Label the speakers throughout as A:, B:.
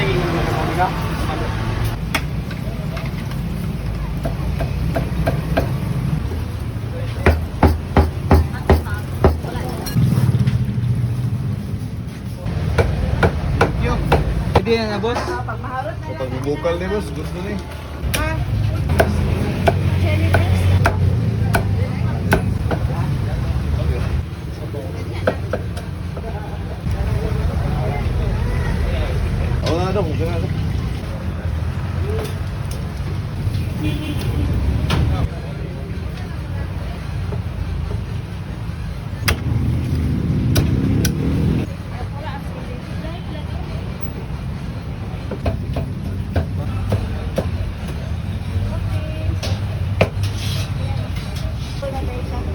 A: Thank you.
B: Pwede na na, boss.
A: Sa pagbubukal ni boss, gusto ni.
C: Cherry drinks.
A: Ako na daw, kung saan na daw.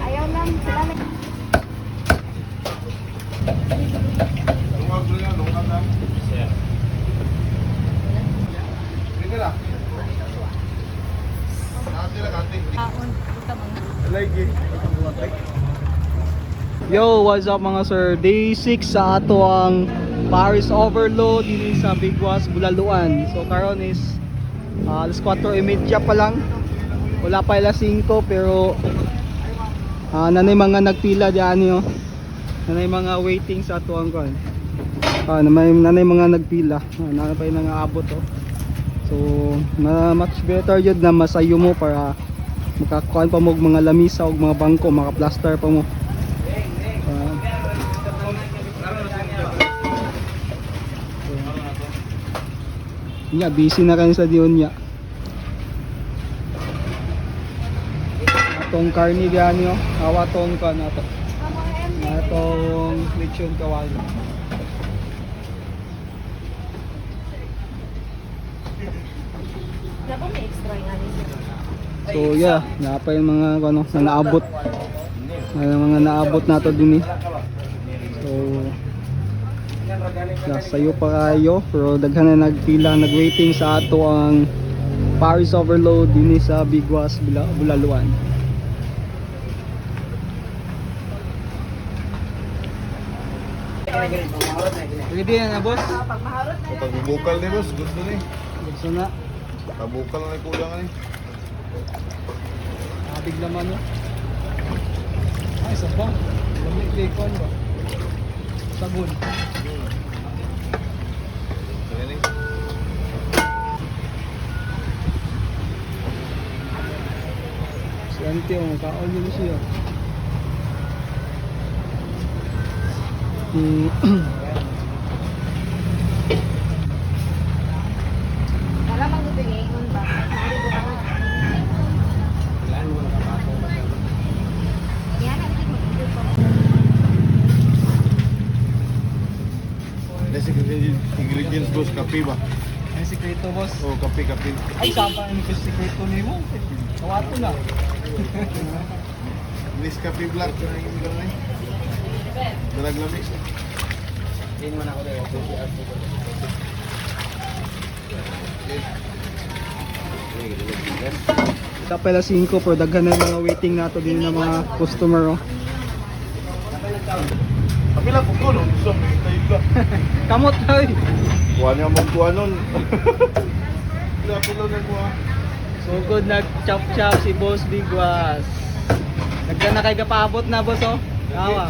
C: Ayaw lang sila na.
A: Lungag na lang, lungag na. Hindi na. Kati lang, kati. Like it.
B: Yo, what's up, mga sir? Day 6 sa ato ang Paris Overload dini sa Bigwas, Bulaluan. So karon is alas 4:30 pa lang. Wala pa alas 5 pero nanay mga nagpila diyan yo. Nanay mga waiting sa ato ang kuan. Nanay mga nagpila. Nanay pa yung nangaabot oh. So, much better yun na masayo mo para makakuan pa mo og mga lamisa og mga bangko, maka-plaster pa mo. Nya, busy na kayo sa diyon niya. Atong karni diyan niyo, awa tong kan ato. Atong lechon kawali.
C: Dapat may extra nga ni
B: So yeah, naa pa yung mga ano na naabot. Na mga naabot nato din eh. So yeah, sayo pa kayo pero daghan na nagpila, nagwaiting sa ato ang Paris Overload dinhi sa Bigwas, Bulaluan. Ready na na, boss?
A: Sa pagbubukal ni boss, gusto ni.
B: Gusto na.
A: Pabukal na kulang ni.
B: Abig naman no. Ay, sabaw. Lamig kay kon ba? Sabon.
A: Sige ni.
B: Si auntie, oh, kaon yun siya.
C: Wala mang gutingingon ba? Yan ang tingin ko.
A: Nasa ingredients boss, kape ba?
B: Ay, sikreto, boss.
A: Oh, kape, kape.
B: Ay, sapa yung sikreto ni mo. Kawato na.
A: Nis kape black na yung gamay. Dalag lamig.
B: Sa pala 5 pero daghan na yung mga waiting nato din ng mga customer oh.
A: Kape lang kung kuno, gusto may tayo ba?
B: Kamot ay.
A: Kuha niya mong kuha nun. Pila na kuha.
B: So good nag chop chop si Boss Bigwas. Nagka na kay kapaabot na, boss oh. Tawa.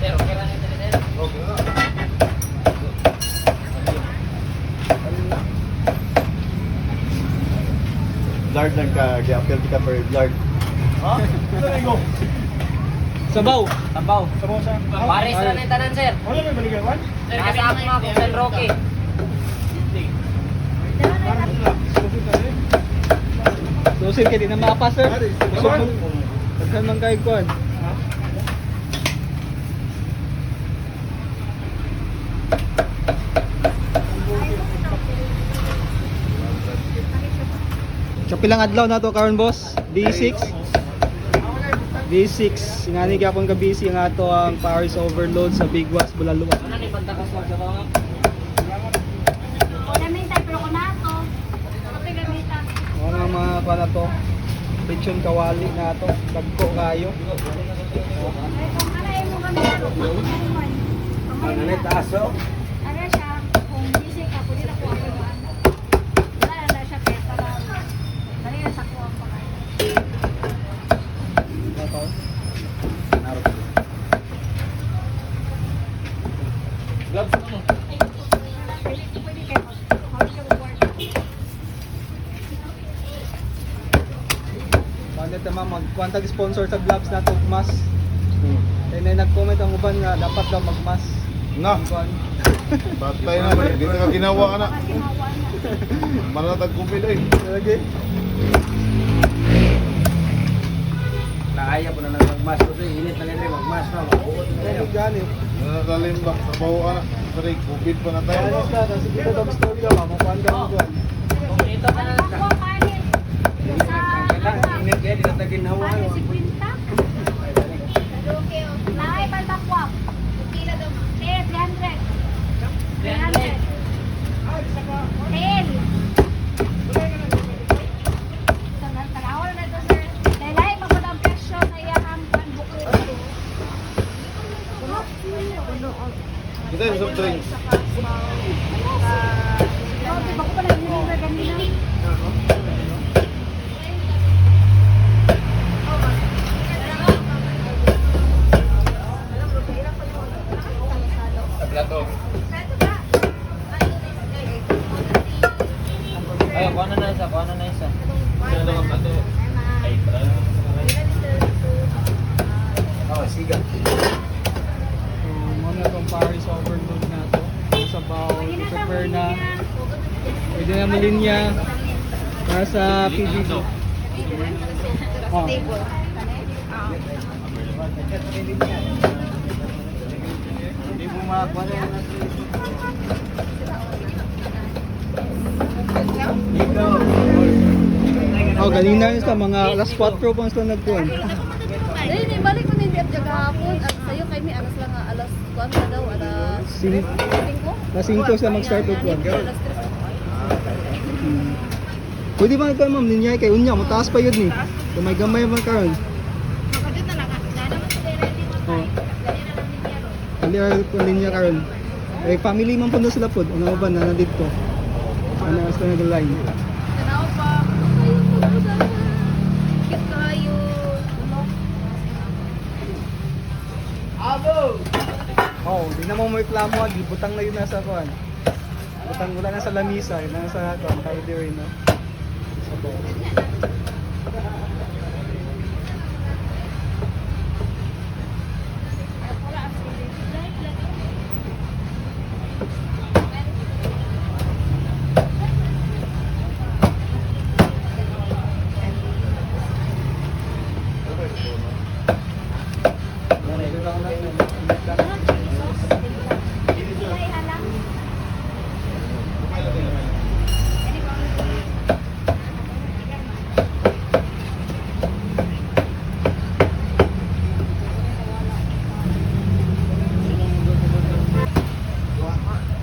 A: Okay na.
D: Lard lang ka, gi-appeal ka per Lard.
A: Ha? Saan go?
B: Sabaw. Sabaw.
A: Sabaw sa.
E: Pares na ng tanan, sir.
A: Wala may baligawan?
E: Nasa ako nga kung San Roque.
B: So sir, kay di na mapa, sir. Busog mo. Daghan man kay kuan. So pilang adlaw na to karon, boss? D6. D6. Singani gyapon ka busy ang ato ang Paris Overload sa Bigwas, Bulaluan.
E: Ano ni pantakas lang sa mga?
C: Wala may tayo pero ko na to. Kape gamita.
B: Mga nga mga kuan na to. Lechon kawali na to. Dagko kayo.
C: Ay, kung ano yung mga meron.
D: Ano taso?
C: Ano siya? Kung
E: Gloves na mo.
C: Pwede kayo mag-board.
B: Bakit naman magkuwantag sponsor sa gloves na to mas. Kaya na nag-comment ang uban nga dapat daw mag-mask.
A: Na,
B: Kuan.
A: patay na. Hindi na ka ginawa ka na.
C: Ginawa na.
A: Manatag kupil eh.
B: Lagi.
E: Naaya po na nang magmas ko init na nila magmas na. Mabuot na
B: Lagi gani.
A: Nanatalim ba? Trabaho ka na. Sorry, COVID pa na tayo.
B: Ayos na, kasi dito dog story daw, makukuhan ka mo kuan.
E: Ito ka na.
C: Ako, kanin. Sa, ano,
E: Init kaya di na taginawa.
C: kanin si Quinta. Naay, balbakwak. Eh, 300. 300. 10. Tanawa na ito, sir. Laylay, magod ang presyo na iyahang panbuko.
A: Kita yung soft drinks.
C: Oh, di ba ko pa nag-deliver kanina?
E: Plato. Ay, kuha na na isa, kuha na na isa. Sino ang plato? Ay, para. Oh, siga.
B: So, muna tong Paris overload na to. Sa bawal, prepare na. Pwede na malinya para sa PGC. Oh.
D: Hindi mo makakuha na.
B: Oh, ganina yun sa mga alas 4 pa sila nagkuhan.
F: Dahil ni balik ko na hindi at gahapon at sayo kay mi alas lang nga alas 4 na daw alas 5.
B: Alas 5 sila mag-start og kuan.
F: Alas 3.
B: Pwede ba nagkuhan ma'am linya kay unya mataas pa yun ni. Gamay-gamay man karon. Oh. Ali ra ko linya karon. Eh family man po na sila pod. Ano ba na nandito? Ano sila nag-line.
F: Tanaw pa. Kayo pagbuda. Cute kayo.
B: Oh, di na mo may reklamo, gibutang na yun nasa kuan. Butang wala na sa lamisa, yun na sa kuan tayo diri no. Sa bowl.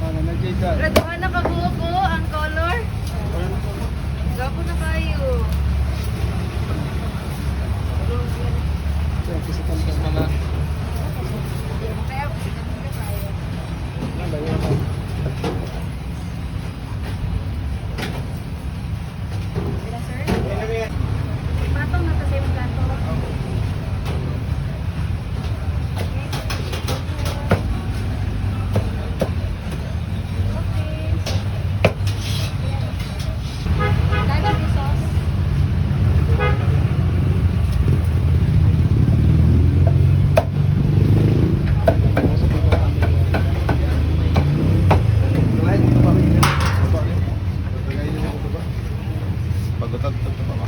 B: Ano, nag-jay
F: Graduan na kabuo ko ang color. Gapo na kayo.
B: Mama.
F: Kaya na kayo.
C: Sila, sir? Patong na to sa imong plato. Okay. Dagat yung sauce.
A: Pagkatag pa ba?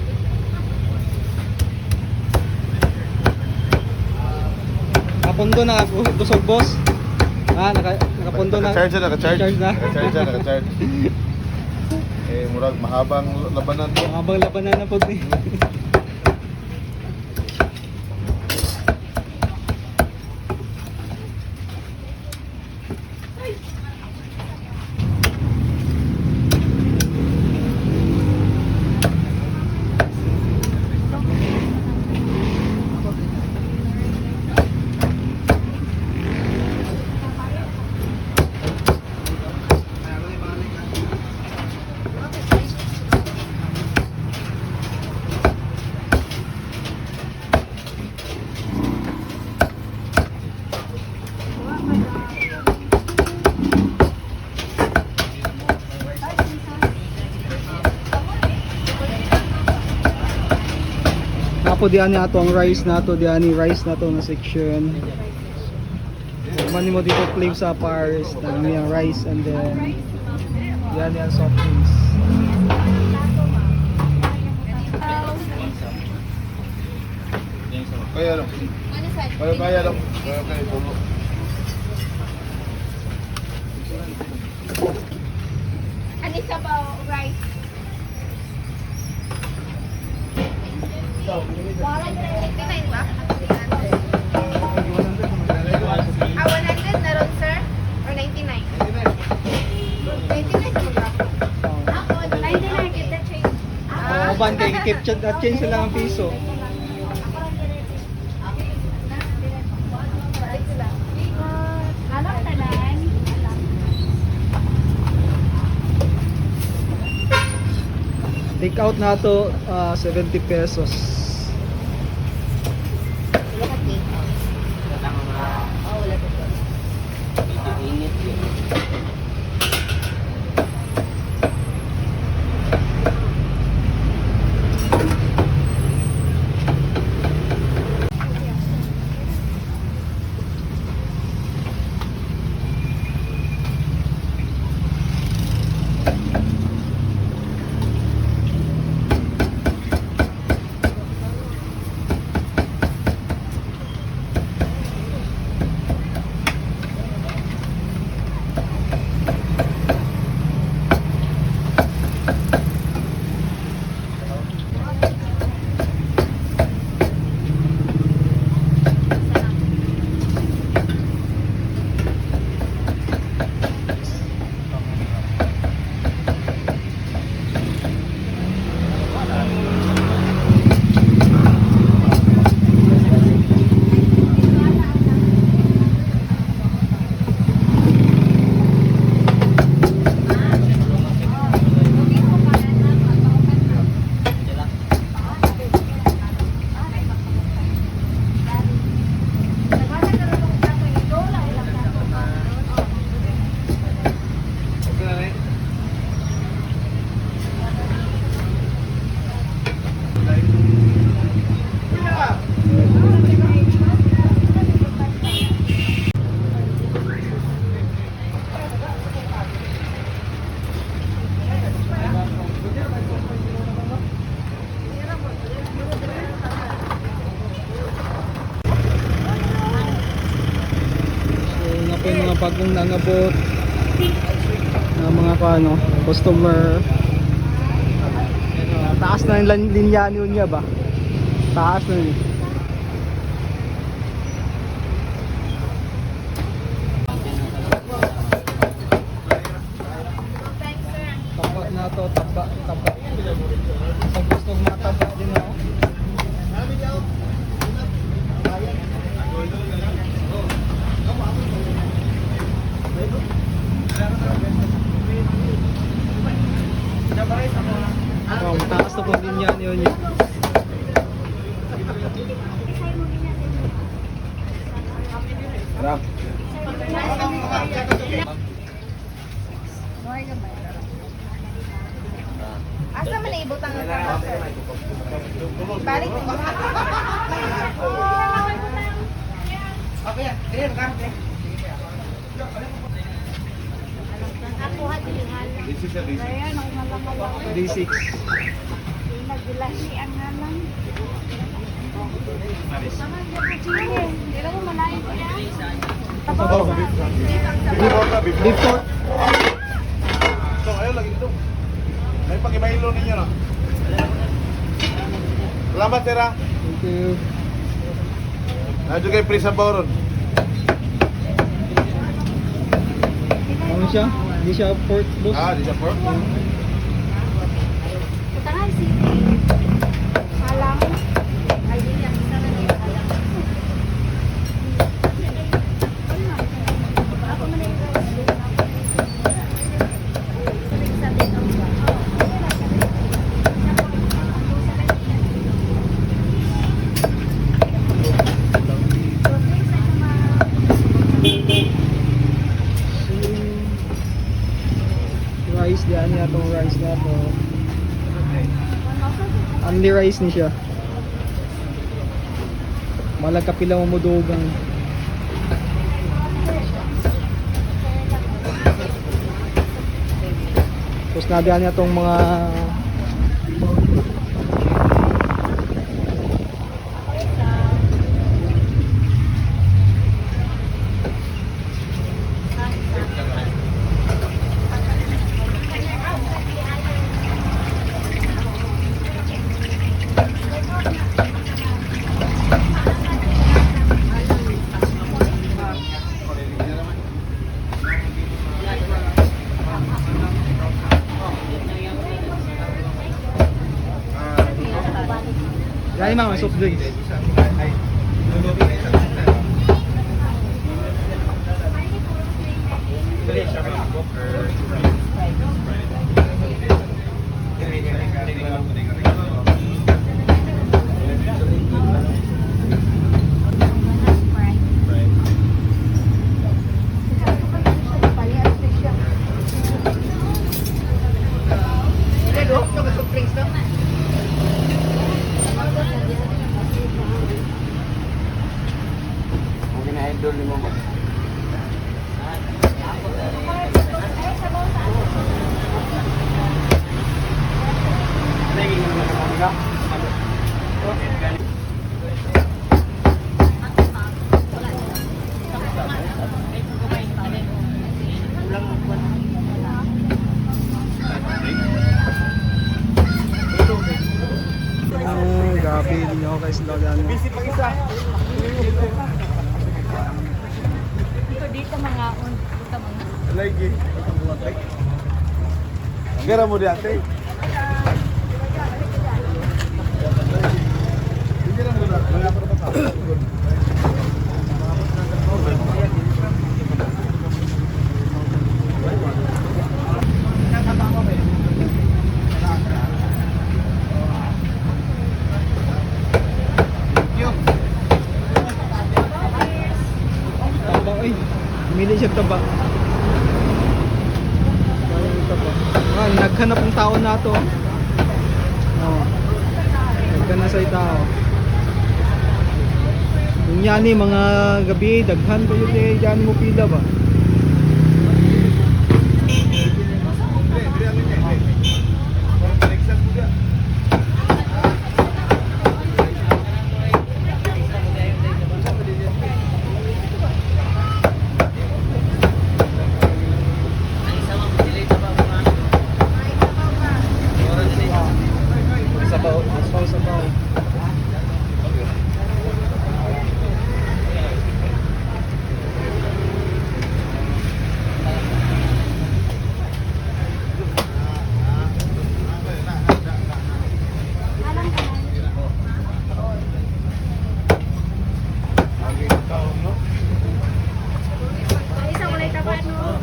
B: Nakapondo na busog boss. Ah, nakapondo na.
A: Naka-charge na, naka-charge.
B: Naka-charge na.
A: Naka-charge na, naka-charge. Eh, murag mahabang labanan to.
B: Habang labanan na po ni. po diyan ato ang rice nato diyan rice nato na section. So, man mo dito claim sa Paris na may ang rice and then diyan ang soft drinks.
A: Kaya lang. Kaya kaya lang. Kaya kaya tulo.
C: Ano isa ba rice?
F: 59 ba? Ah, 100 na ron, sir? Or 99? 99 po ba?
C: Ako, 99 kita change.
B: Oo, ban kay keep change at change lang ang piso.
C: Alam tanan.
B: Take out na to 70 pesos.
F: Wala ka take out. Oh, wala pa po.
E: Medyo init yun.
A: Okay na rin.
B: So na po yung mga bagong nangabot na mga ano, customer. Taas na yung linya niya ba? Taas na yun. Taba na to, taba, taba. Sa gusto mga taba din ako. Oh, mataas na po linya niyo niya.
A: Tara.
F: Asa man naibutang ang tama, sir? Balik mo.
C: Ako ha, dilingan.
A: This is a this.
C: Ayan, ang malangalang.
B: D6.
C: Nagbilahi ang halang. Chile. Hindi lang malayo ko yan.
A: Sabaw. Beef pork na, beef
B: Beef
A: pork.
B: pork.
A: So, ayaw lagi dito. May pakibailo ninyo na. Salamat, sir. Ah.
B: Thank you.
A: Nandiyo kay free sabaw ron.
B: Ano siya? Hindi siya pork, boss.
A: Ah, di siya pork.
C: Butangan city. Halang.
F: Ay, yun yan. Isa na yung alam.
C: Ako man yung
B: So, rice diyan niya tong rice na to. Only rice ni siya. Malag kapila mo mudugang. Tapos nadiyan niya tong mga Gani mga soft drinks.
D: Ang gina-idol ni mo ba?
B: Oh, grabe din ako guys logan.
A: Busy pang isa.
C: Dito dito mga on, dito mga.
A: Lagi. Gara mo di ate. Gara mo na. Wala pa pa.
B: Taba oy. Mili siya taba. Parang taba. Ah, naghanap ng tao na to. Oh. Naghanap sa tao. Kung yan eh, mga gabi, daghan kayo eh, yan mo pila ba?
D: Sabaw.
B: Sabaw, sabaw.
C: Isa walay taba no.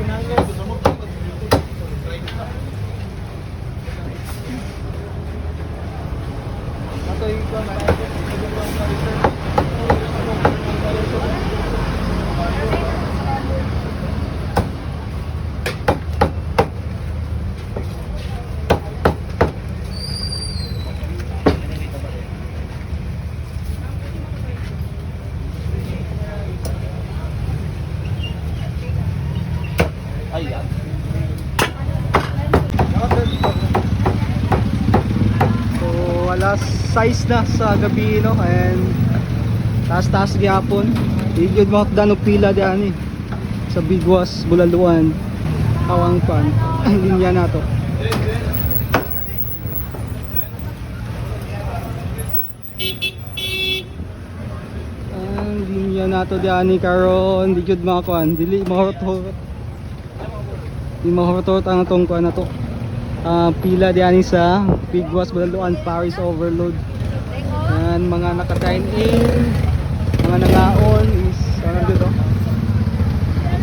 E: Ay, yan.
B: So, alas 6 na sa gabi, no? And taas-taas gyapon. Di gyud mahutdan og pila diyan eh. Sa Bigwas, Bulaluan. Awang pan. Linya na to. Ang linya na to diyan ni karon, di gyud makuan, dili mahurot-hurot. Di mahurot-hurot ang atong kuan na to. Ah, pila diyan sa Bigwas, Bulaluan, Paris Overload. And mga naka-dine in, mga nangaon is ano dito?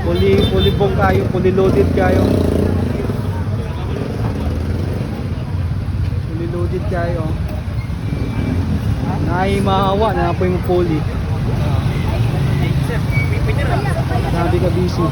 B: Fully fully book kayo, fully loaded kayo. Fully loaded kayo. Nay mahawa na po yung fully. Grabe ka busy.